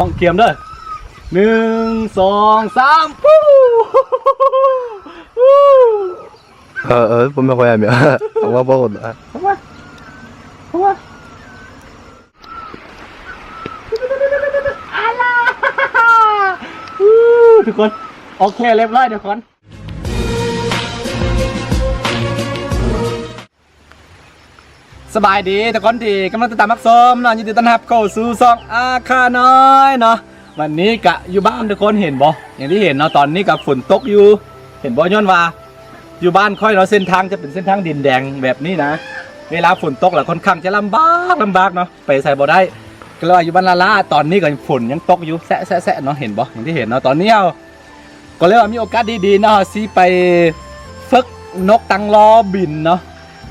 ຫ້ອງກຽມເດີ ໜຶ່ງ ສອງ ສາມ ປູ້ ເອີ ເອີ ບໍ່ແມ່ນຂ້ອຍແມ່ນ ເອົາມາບໍ່ ເອົາມາ ເອົາມາ ອາລາ ອູ້ ທຸກຄົນ ໂອເຄ ລຽບຮ້ອຍທຸກຄົນ. ສະບາຍດີທຸກຄົນທີ່ກຳລັງຕິດຕາມຮັບຊົມເນາະ ຍິນດີຕ້ອນຮັບເຂົ້າສູ່ຊ່ອງອາຄານ້ອຍເນາະ. ວັນນີ້ກະຢູ່ບ້ານທຸກຄົນເຫັນບໍ່ ຢ່າງທີ່ເຫັນເນາະ ຕອນນີ້ກະຝົນຕົກຢູ່ ເຫັນບໍ່ ຍ້ອນວ່າຢູ່ບ້ານຂ້ອຍເນາະ ເສັ້ນທາງຈະເປັນເສັ້ນທາງດິນແດງແບບນີ້ນະ ເວລາຝົນຕົກລະຄ່ອນຂ້າງຈະລຳບາກ ລຳບາກເນາະ ໄປໃສບໍ່ໄດ້ ກະເລີຍວ່າຢູ່ບ້ານລ້າໆ ຕອນນີ້ກະຝົນຍັງຕົກຢູ່ແຊະໆໆເນາະ ເຫັນບໍ່ ຢ່າງທີ່ເຫັນເນາະ ຕອນນີ້ເຮົາ ກໍເລີຍວ່າມີໂອກາດດີໆເນາະ ເຮົາຊິໄປຝຶກນົກຕັງລໍບິນເນາະ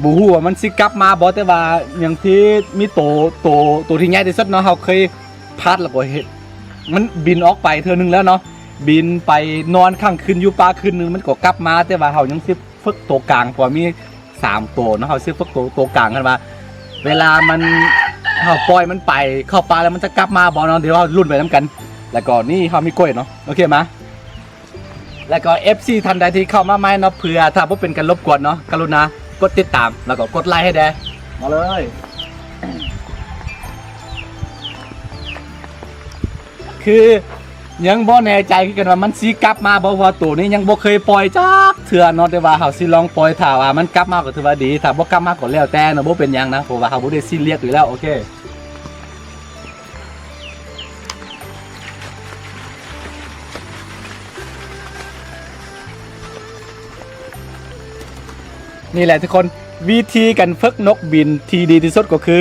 ບໍ່ຮູ້ວ່າມັນຊິກັບມາບໍ່ ແຕ່ວ່າຢ່າງທີ່ມີໂຕ ໂຕ ໂຕທີ່ໃຫຍ່ທີ່ສຸດເນາະ ເຮົາເຄີຍພາດແລ້ວກໍເຮັດ ມັນບິນອອກໄປເທື່ອໜຶ່ງແລ້ວເນາະ ບິນໄປນອນຄ້າງຄືນຢູ່ປ່າຄືນໜຶ່ງ ມັນກໍກັບມາ ແຕ່ວ່າເຮົາຍັງຊິຝຶກໂຕກາງ ເພາະວ່າມີ ສາມໂຕເນາະ ເຮົາຊິຝຶກໂຕ ໂຕກາງກັນວ່າ ເວລາມັນ ເຮົາປ່ອຍມັນໄປເຂົ້າປ່າແລ້ວ ມັນຈະກັບມາບໍ່ເນາະ ດຽວເຮົາລຸ້ນໄປນຳກັນ. ແລ້ວກໍນີ້ເຮົາມີກ້ວຍເນາະ ໂອເຄ ມາ ແລ້ວກໍ ເອັຟຊີ ທ່ານໃດທີ່ເຂົ້າມາໃໝ່ເນາະ ເພື່ອຖ້າບໍ່ເປັນການລົບກວນເນາະ ກະລຸນາກົດຕິດຕາມ ແລ້ວກໍກົດໄລໃຫ້ແດ່ ມາເລີຍ. ຄືຍັງບໍ່ແນ່ໃຈຄືກັນວ່າມັນຊິກັບມາບໍ່ ເພາະວ່າໂຕນີ້ຍັງບໍ່ເຄີຍປ່ອຍຈັກເທື່ອເນາະ ແຕ່ວ່າເຮົາຊິລອງປ່ອຍ ຖ້າວ່າມັນກັບມາກໍຖືວ່າດີ ຖ້າບໍ່ກັບມາກໍແລ້ວແຕ່ເນາະ ບໍ່ເປັນຫຍັງນະ ເພາະວ່າເຮົາບໍ່ໄດ້ຊີຣຽສຢູ່ແລ້ວ. ໂອເຄ ນີ້ແຫຼະທຸກຄົນ ວິທີການຝຶກນົກບິນທີ່ດີທີ່ສຸດກໍຄື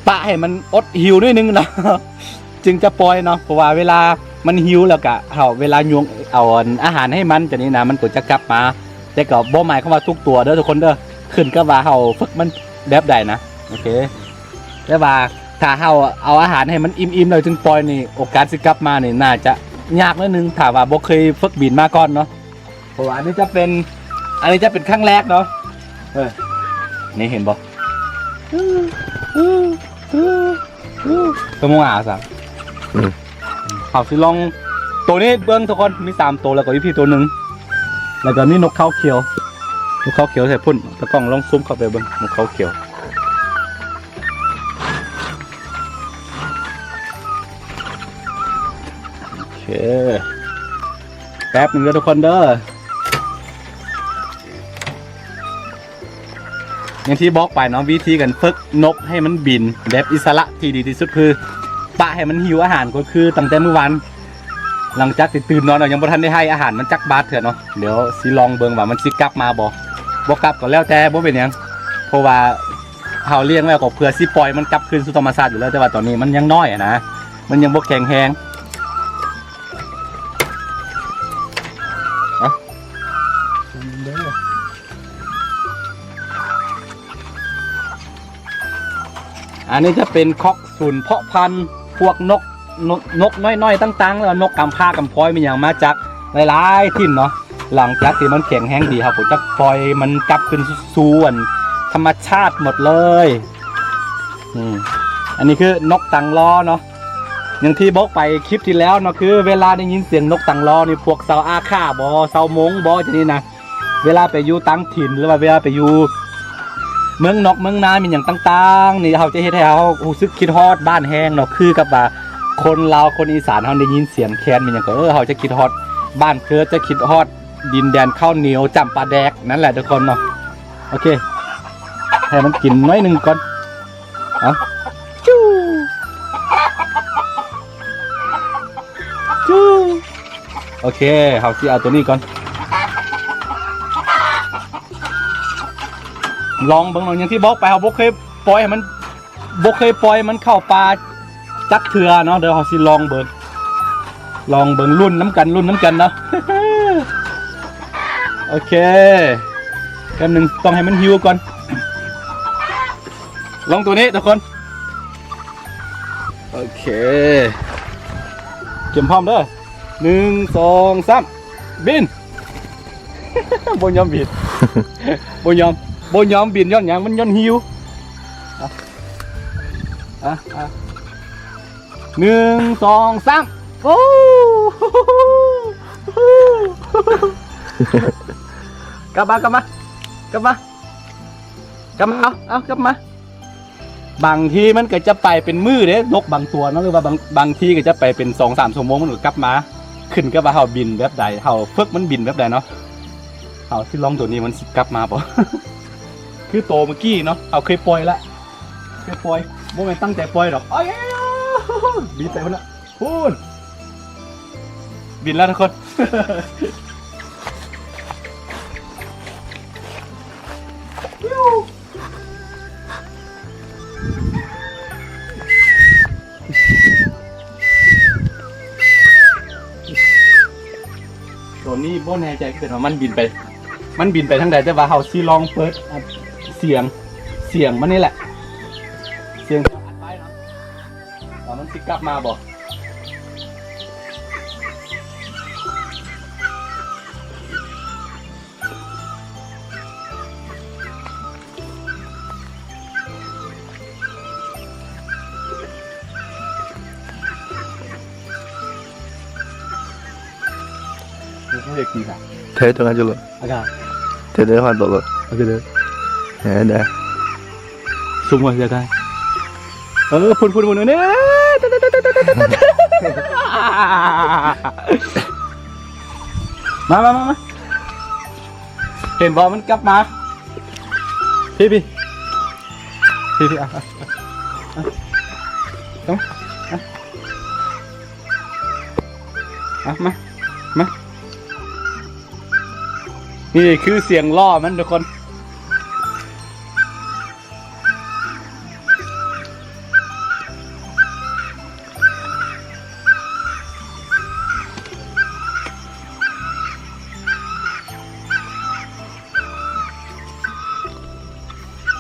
ປະໃຫ້ມັນອົດຫິວໜ້ອຍໜຶ່ງເນາະ ຈຶ່ງຈະປ່ອຍເນາະ ເພາະວ່າເວລາມັນຫິວແລ້ວກະ ເຮົາເວລາຍົງເອົາອາຫານໃຫ້ມັນ ຈະນີ້ນະ ມັນກໍຈະກັບມາ ແຕ່ກໍບໍ່ໝາຍຄວາມວ່າທຸກຕົວເດີທຸກຄົນເດີ ຂຶ້ນກັບວ່າເຮົາຝຶກມັນແບບໃດນະ. ໂອເຄ ແຕ່ວ່າຖ້າເຮົາເອົາອາຫານໃຫ້ມັນອີ່ມໆແລ້ວຈຶ່ງປ່ອຍນີ້ ໂອກາດຊິກັບມານີ້ໜ້າຈະຍາກໜ້ອຍໜຶ່ງ ຖ້າວ່າບໍ່ເຄີຍຝຶກບິນມາກ່ອນເນາະ. ເພາະວ່າອັນນີ້ຈະເປັນ ອັນນີ້ຈະເປັນຄັ້ງແລກເນາະ. ເອີ ນີ້ເຫັນບໍ່? ຕົວໝູອາຊະ ອືມ ເຮົາຊິລອງໂຕນີ້ເບິ່ງທຸກຄົນ ມີສາມໂຕ ແລ້ວກໍຢູ່ພີ້ໂຕໜຶ່ງ ແລ້ວກໍມີນົກເຂົາຂຽວ ນົກເຂົາຂຽວໃສ່ພຸ້ນ ຕາກ້ອງລອງຊູມເຂົ້າໄປເບິ່ງ ນົກເຂົາຂຽວ. ໂອເຄ ແປັບໜຶ່ງເດີທຸກຄົນເດີ. ຢ່າງທີ່ບອກໄປເນາະ ວິທີການຝຶກນົກໃຫ້ມັນບິນແບບອິດສະຫຼະທີ່ດີທີ່ສຸດຄື ປະໃຫ້ມັນຫິວອາຫານ ກໍຄືຕັ້ງແຕ່ມື້ວານ ຫຼັງຈາກທີ່ຕື່ນນອນແລ້ວ ຍັງບໍ່ທັນໄດ້ໃຫ້ອາຫານມັນຈັກບາດເທື່ອເນາະ. ດຽວຊິລອງເບິ່ງວ່າມັນຊິກັບມາບໍ່ ບໍ່ກັບກໍແລ້ວແຕ່ ບໍ່ເປັນຫຍັງ ເພາະວ່າເຮົາລ້ຽງໄວ້ກໍເພື່ອຊິປ່ອຍມັນກັບຄືນສູ່ທຳມະຊາດຢູ່ແລ້ວ ແຕ່ວ່າຕອນນີ້ມັນຍັງນ້ອຍຫັ້ນນະ ມັນຍັງບໍ່ແຂງແຮງ. ອັນນີ້ຈະເປັນຄອກສູນເພາະພັນພວກນົກ ນົກ ນົກນ້ອຍໆຕ່າງໆ ແລ້ວກໍນົກກຳພ້າກຳພ້ອຍ ມີຫຍັງມາຈາກຫຼາຍໆຖິ່ນເນາະ. ຫຼັງຈາກທີ່ມັນແຂງແຮງດີ ເຮົາກໍຈະປ່ອຍມັນກັບຄືນສູ່ອັນທຳມະຊາດໝົດເລີຍ. ອືມ ອັນນີ້ຄືນົກຕັງລໍເນາະ ຢ່າງທີ່ບອກໄປຄລິບທີ່ແລ້ວເນາະ ຄືເວລາໄດ້ຍິນສຽງນົກຕັງລໍນີ້ ພວກຊາວອາຂ້າບໍ ຊາວມົ້ງບໍ ຈັ່ງຊີ້ນະ ເວລາໄປຢູ່ຕ່າງຖິ່ນ ຫຼືວ່າເວລາໄປຢູ່ເມືອງນອກເມືອງນາ ມີຫຍັງຕ່າງໆນີ້ ເຮົາຈະເຮັດໃຫ້ເຮົາຮູ້ສຶກຄິດຮອດບ້ານແຮງເນາະ. ຄືກັບວ່າຄົນລາວຄົນອີສານເຮົາໄດ້ຍິນສຽງແຄນມີຫຍັງກໍ ເອີ ເຮົາຈະຄິດຮອດບ້ານເກີດ ຈະຄິດຮອດດິນແດນເຂົ້າໜຽວຈ້ຳປາແດກ ນັ້ນແຫຼະທຸກຄົນເນາະ. ໂອເຄ ໃຫ້ມັນກິນໜ້ອຍໜຶ່ງກ່ອນ. ເອົາ ຈູ ຈູ ໂອເຄ ເຮົາຊິເອົາໂຕນີ້ກ່ອນ ລອງເບິ່ງເນາະ. ຢ່າງທີ່ບອກໄປ ເຮົາບໍ່ເຄີຍປ່ອຍໃຫ້ມັນ ບໍ່ເຄີຍປ່ອຍມັນເຂົ້າປ່າຈັກເທື່ອເນາະ. ດຽວເຮົາຊິລອງເບິ່ງ ລອງເບິ່ງ ລຸ້ນນຳກັນ ລຸ້ນນຳກັນເນາະ. ໂອເຄ ແປັບໜຶ່ງ ຕ້ອງໃຫ້ມັນຫິວກ່ອນ. ລອງໂຕນີ້ທຸກຄົນ. ໂອເຄ ກຽມພ້ອມເດີ ໜຶ່ງ ສອງ ສາມ ບິນ. ບໍ່ຍອມບິນ ບໍ່ຍອມ ບໍ່ຍອມບິນຍ້ອນຫຍັງ? ມັນຍ້ອນຫິວ. ອ່ະ ອ່ະ ອ່ະ. ໜຶ່ງ ສອງ ສາມ ໂອ້ ກັບມາ ກັບມາ ກັບມາ ກັບມາ ເອົາ ເອົາ ກັບມາ. ບາງທີມັນກໍຈະໄປເປັນມື້ເດ້ ນົກບາງຕົວເນາະ ຫຼືວ່າບາງ ບາງທີກໍຈະໄປເປັນສອງສາມຊົ່ວໂມງ ມັນກໍກັບມາ. ຂຶ້ນກັບວ່າເຮົາບິນແບບໃດ ເຮົາຝຶກມັນບິນແບບໃດເນາະ. ເຮົາຊິລອງໂຕນີ້ ມັນຊິກັບມາບໍ່ ຄືໂຕເມື່ອກີ້ເນາະ ເຮົາເຄີຍປ່ອຍລະ ເຄີຍປ່ອຍ ບໍ່ແມ່ນຕັ້ງໃຈປ່ອຍດອກ. ໂອ້ຍ ບິນໄປພຸ້ນລະ ພຸ້ນ ບິນແລ້ວທຸກຄົນ. ໂຕນີ້ບໍ່ແນ່ໃຈຄືກັນວ່າມັນບິນໄປ ມັນບິນໄປທາງໃດ ແຕ່ວ່າເຮົາຊິລອງເປີດ ອັດ ສຽງ ສຽງມັນນີ້ແຫຼະ ສຽງອັດໄວ້ເນາະ ວ່າມັນຊິກັບມາບໍ່. ເທດຕົງນັ້ນຈຸໂລດ ອາກາດ ເທດເດີ ຄວັນຕົກໂລດ ໂອເຄເດີ ເອີ ໄດ້ ຊຸມກ່ອນ ເດີ ເອີ ພຸ້ນໆໆ ເອີ ມາໆໆໆ ເຫັນບໍ່ ມັນກັບມາ ພີ່ໆ ພີ່ໆ ອ່ະ ອ່ະ ອ່ະ ອ່ະ ມາ ມາ ມາ ນີ້ຄືສຽງລໍ້ມັນທຸກຄົນ.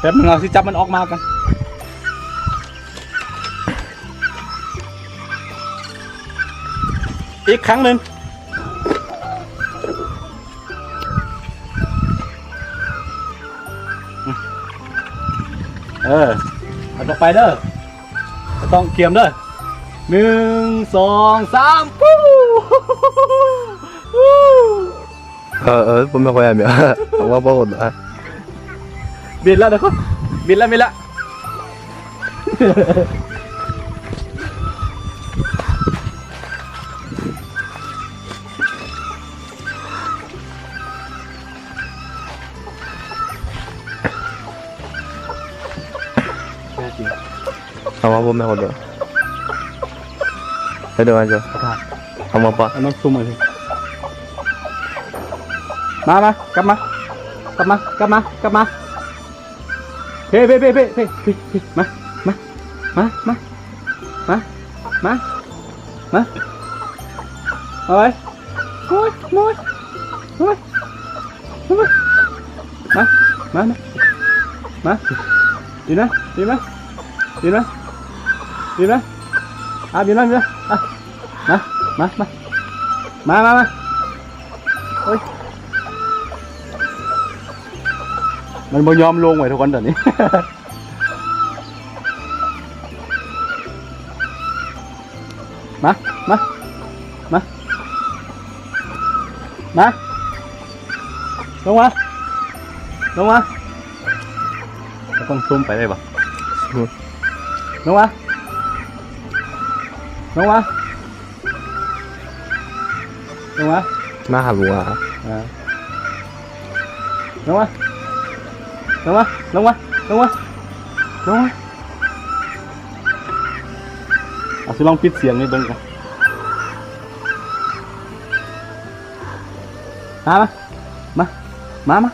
ແປັບໜຶ່ງ ເຮົາຊິຈັບມັນອອກມາກັນ ອີກຄັ້ງໜຶ່ງ. ເອີ ເອົາຕໍ່ໄປເດີ ຕ້ອງກຽມເດີ ໜຶ່ງ ສອງ ສາມ ປູ້ ເອີ ເອີ ບໍ່ແມ່ນຂ້ອຍ ອາ ເມຍ ເອົາມາບໍ່ຄົນ ອ່ະ ບິນແລ້ວເດີ ບິນແລ້ວ ບິນແລ້ວ. ເອົາມາບໍ່ແມ່ນຄົນດຽວ ເຮັດໄດ້ວ່າເຈົ້າ ເອົາມາປະ ເອົາມາຊຸມມາຊິ ມາ ມາ ກັບມາ ກັບມາ ກັບມາ ກັບມາ. ເພ ເພ ເພ ມາ ມາ ມາ ມາ ມາ ມາ ມາ ເອົາໄວ້ ໂອ້ຍ ໂອ້ຍ ໂອ້ຍ ໂອ້ຍ ມາ ມາ ມາ ມາ ບິນມາ ບິນມາ ບິນມາ ບິນມາ ອ່ະ ບິນມາ ບິນມາ ອ່ະ ມາ ມາ ມາ ມາ ມາ ໂອ້ຍ ມັນບໍ່ຍອມລົງໄວ້ທຸກຄົນຕອນນີ້ ມາ ມາ ມາ ມາ ລົງມາ ລົງມາ ຕ້ອງຊູມໄປໄດ້ບໍ່? ລົງມາ ລົງມາ ລົງມາ ມາຫາລຸງອາ ເອີ ລົງມາ ລົງມາ ລົງມາ ລົງມາ ລົງມາ ເອົາ ຊິລອງປິດສຽງໃຫ້ເບິ່ງກ່ອນ ມາ ມາ ມາ ມາ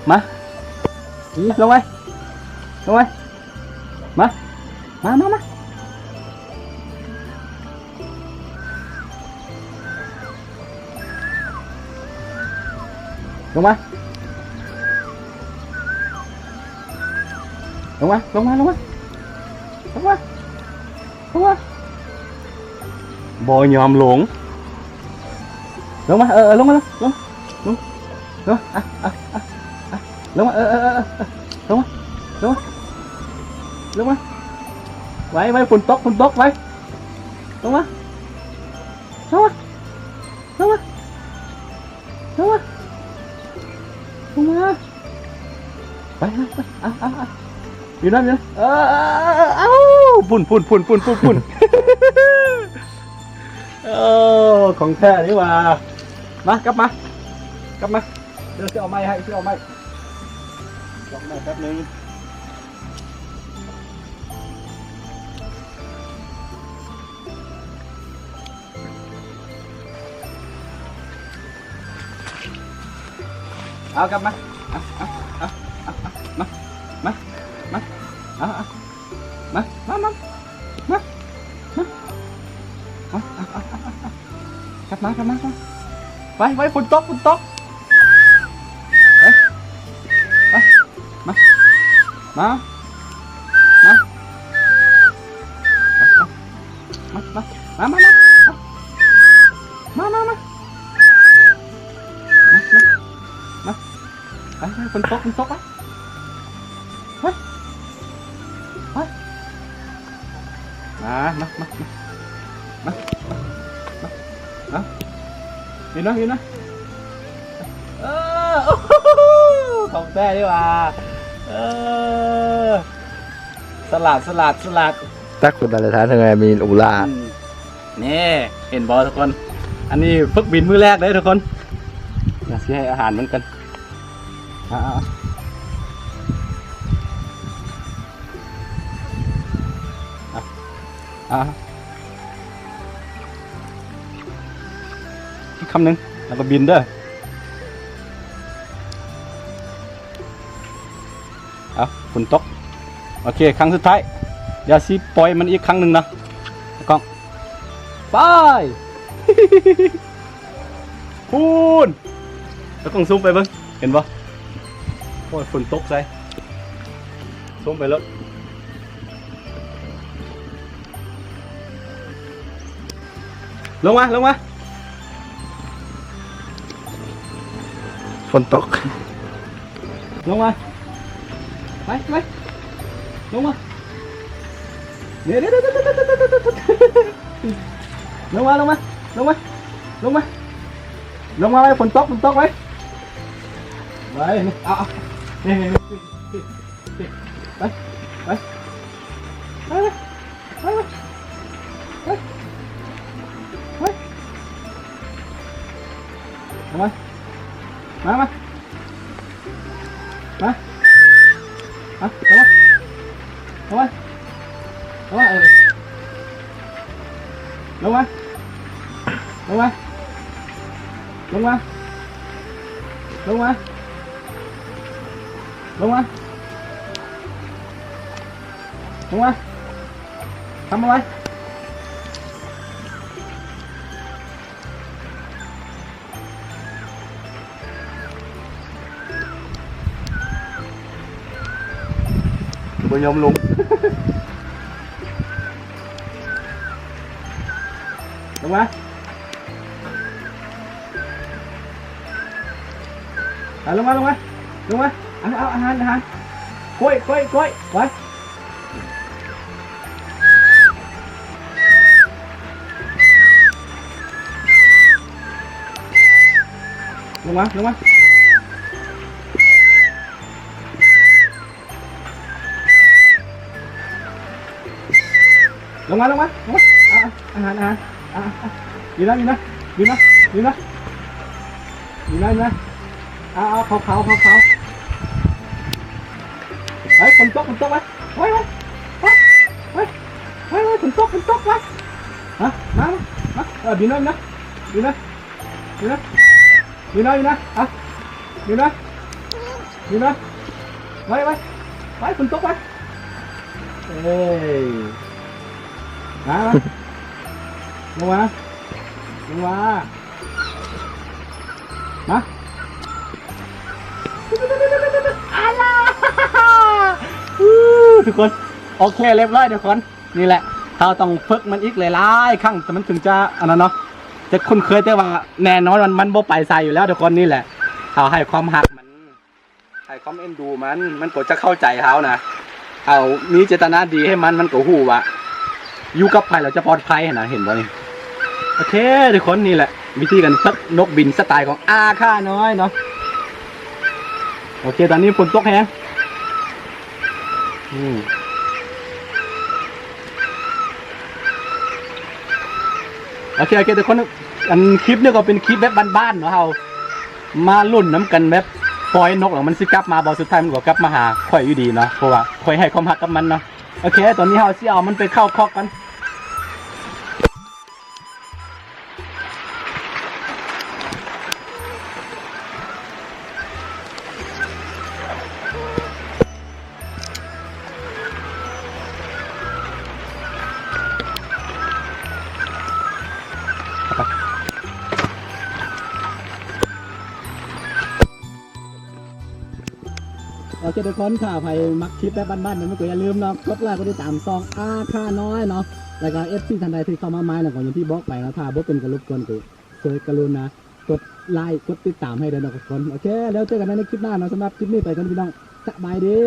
ມາ ນີ້ ລົງໄປ ລົງໄປ ມາ ມາ ມາ ມາ ລົງມາ ລົງມາ ລົງມາ ລົງມາ ລົງມາ ລົງມາ ບໍ່ຍອມລົງ ລົງມາ ເອີ ເອີ ລົງມາ ລົງ ລົງ ລົງ ອ່ະ ອ່ະ ອ່ະ ອ່ະ ລົງມາ ເອີ ເອີ ເອີ ເອີ ລົງມາ ລົງມາ ລົງມາ ໄວ ໄວ ຝົນຕົກ ຝົນຕົກ ໄວ ລົງມາ ລົງມາ ລົງມາ ລົງມາ ລົງມາ ໄປ ໄປ ໄປ ເອົາ ເອົາ ເອົາ ຢູ່ນັ້ນ ຢູ່ນັ້ນ ເອີ ເອົາ ພຸ້ນ ພຸ້ນ ພຸ້ນ ພຸ້ນ ພຸ້ນ ພຸ້ນ ເອີ ຂອງແທ້ນີ້ຫວ່າ ມາ ກັບມາ ກັບມາ ດຽວຊິເອົາໄມ້ໃຫ້ ຊິເອົາໄມ້ ລອງໄມ້ແປັບໜຶ່ງ. ເອົາກັບມາ ເອົາ ເອົາ ເອົາ ເອົາ ເອົາ ມາ ມາ ມາ ເອົາ ເອົາ ມາ ມາ ມາ ມາ ມາ ເອົາ ເອົາ ກັບມາ ກັບມາ ກັບມາ ໄປ ໄປ ຝົນຕົກ ຝົນຕົກ ໄປ ໄປ ມາ ມາ ມາ ມາ ມາ ມາ ມາ ມາ ມາ ມາ ມາ ມາ ມາ ມາ ມາ ໄປ ໄປ ຝົນຕົກ ຝົນຕົກ ໄປ ໄປ ໄປ ມາ ມາ ມາ ມາ ມາ ມາ ເອົາ ເຫັນບໍ່ ເຫັນບໍ່ ເອີ ໂອ້ໂຫ ຂອງແທ້ເດ້ຫວ່າ ເອີ ສະຫຼາດ ສະຫຼາດ ສະຫຼາດ ຕັກຂຶ້ນມາແລ້ວ ທ່ານ ທາງໃນມີອຸລາ ອືມ ນີ້ ເຫັນບໍ່ທຸກຄົນ ອັນນີ້ຝຶກບິນມື້ແລກເດ້ທຸກຄົນ ດຽວຊິໃຫ້ອາຫານມັນກ່ອນ ອ່າ ອ່າ ອ່າ ອີກຄຳໜຶ່ງ ແລ້ວກໍບິນເດີ ເອົາ ຝົນຕົກ ໂອເຄ ຄັ້ງສຸດທ້າຍ ດຽວຊິປ່ອຍມັນອີກຄັ້ງໜຶ່ງເນາະ ກ້ອງ ໄປ ພຸ້ນ ຕາກ້ອງຊູມໄປເບິ່ງ ເຫັນບໍ່ ໂອ້ຍ ຝົນຕົກໃສ່ ຊູມໄປໂລດ ລົງມາ ລົງມາ ຝົນຕົກ ລົງມາ ໄປ ໄປ ລົງມາ ເດ ເດ ເດ ລົງມາ ລົງມາ ລົງມາ ລົງມາ ລົງມາໄວ້ ຝົນຕົກ ຝົນຕົກໄວ້ ໄວ້ ນີ້ ເອົາ ເອົາ ນີ້ ນີ້ ນີ້ ໄປ ໄປ ໄປ ໄປ ໄປ ໄປ ໄປ ມາ ມາ ມາ ມາ ມາ ລົງມາ ລົງມາ ລົງມາ ເອີ ລົງມາ ລົງມາ ລົງມາ ລົງມາ ລົງມາ ລົງມາ ທຳອະໄລ? ບໍ່ຍອມລົງ ລົງມາ ເອົາ ລົງມາ ລົງມາ ລົງມາ ເອົາ ເອົາອາຫານ ອາຫານ ກ້ວຍ ກ້ວຍ ກ້ວຍ ໄປ ລົງມາ ລົງມາ. ລົງມາ ລົງມາ ລົງມາ ອາ ອາຫານ ອາຫານ ອາ ອາ ອາ ຢູ່ນະ ຢູ່ນະ ຢູ່ນະ ຢູ່ນະ ຢູ່ນະ ຢູ່ນະ ອາ ອາ ຂາວໆ ຂາວໆ ເຮີ້ຍ ຝົນຕົກ ຝົນຕົກ ໄວ ໄວ ໄວ ຝົນຕົກ ຝົນຕົກ ໄວ ມາ ມາ ມາ ເອີ ບິນນະ ບິນນະ ບິນນະ ບິນນະ ບິນນະ ບິນນະ ອາ ບິນນະ ບິນນະ ໄວ ໄວ ໄວ ຝົນຕົກ ໄວ ເອີຍ ມາ ມາ ລົງມາ ລົງມາ ມາ ອາລາ ທຸກຄົນ ໂອເຄ ລຽບຮ້ອຍ ທຸກຄົນ. ນີ້ແຫຼະ ເຮົາຕ້ອງຝຶກມັນອີກຫຼາຍໆຄັ້ງ ແຕ່ມັນເຖິງຈະອັນນັ້ນເນາະ ຈະຄຸ້ນເຄີຍ ແຕ່ວ່າແນ່ນອນມັນ ມັນບໍ່ໄປໃສຢູ່ແລ້ວທຸກຄົນ. ນີ້ແຫຼະ ເຮົາໃຫ້ຄວາມຮັກມັນ ໃຫ້ຄວາມເອັນດູມັນ ມັນກໍຈະເຂົ້າໃຈເຮົານະ. ເຮົາມີເຈດຕະນາດີໃຫ້ມັນ ມັນກໍຮູ້ວ່າ ຢູ່ກັບໃຜແລ້ວຈະປອດໄພຫັ້ນນະ ເຫັນບໍ່ນີ້? ໂອເຄ ທຸກຄົນ ນີ້ແຫຼະວິທີການຝຶກນົກບິນສະໄຕຂອງອາຂ້ານ້ອຍເນາະ. ໂອເຄ ຕອນນີ້ຝົນຕົກແຮງ ອືມ ໂອເຄ ໂອເຄ ທຸກຄົນ ອັນ ຄລິບນີ້ກໍເປັນຄລິບແບບບ້ານໆເນາະ ເຮົາມາລຸ້ນນຳກັນແບບປ່ອຍນົກແລ້ວມັນຊິກັບມາບໍ່ ສຸດທ້າຍມັນກໍກັບມາຫາຂ້ອຍຢູ່ດີເນາະ ເພາະວ່າຂ້ອຍໃຫ້ຄວາມຮັກກັບມັນເນາະ. ໂອເຄ ຕອນນີ້ເຮົາຊິເອົາມັນໄປເຂົ້າຄອກກ່ອນ. ໂອເຄ ທຸກຄົນ ຖ້າໃຜມັກຄລິບແບບບ້ານໆແບບນີ້ກໍຢ່າລືມເນາະ ກົດໄລກົດຕິດຕາມຊ່ອງອາຂ້ານ້ອຍເນາະ ແລ້ວກໍເອັຟຊີທ່ານໃດທີ່ເຂົ້າມາໃໝ່ນະ ກໍຢ່າງທີ່ບອກໄປເນາະ ຖ້າບໍ່ເປັນການລົບກວນກໍຊ່ວຍກະລຸນາກົດໄລກົດຕິດຕາມໃຫ້ເດີເນາະທຸກຄົນ. ໂອເຄ ແລ້ວເຈີກັນໃໝ່ໃນຄລິບໜ້າເນາະ ສຳລັບຄລິບນີ້ໄປກ່ອນພີ່ນ້ອງ ສະບາຍດີ.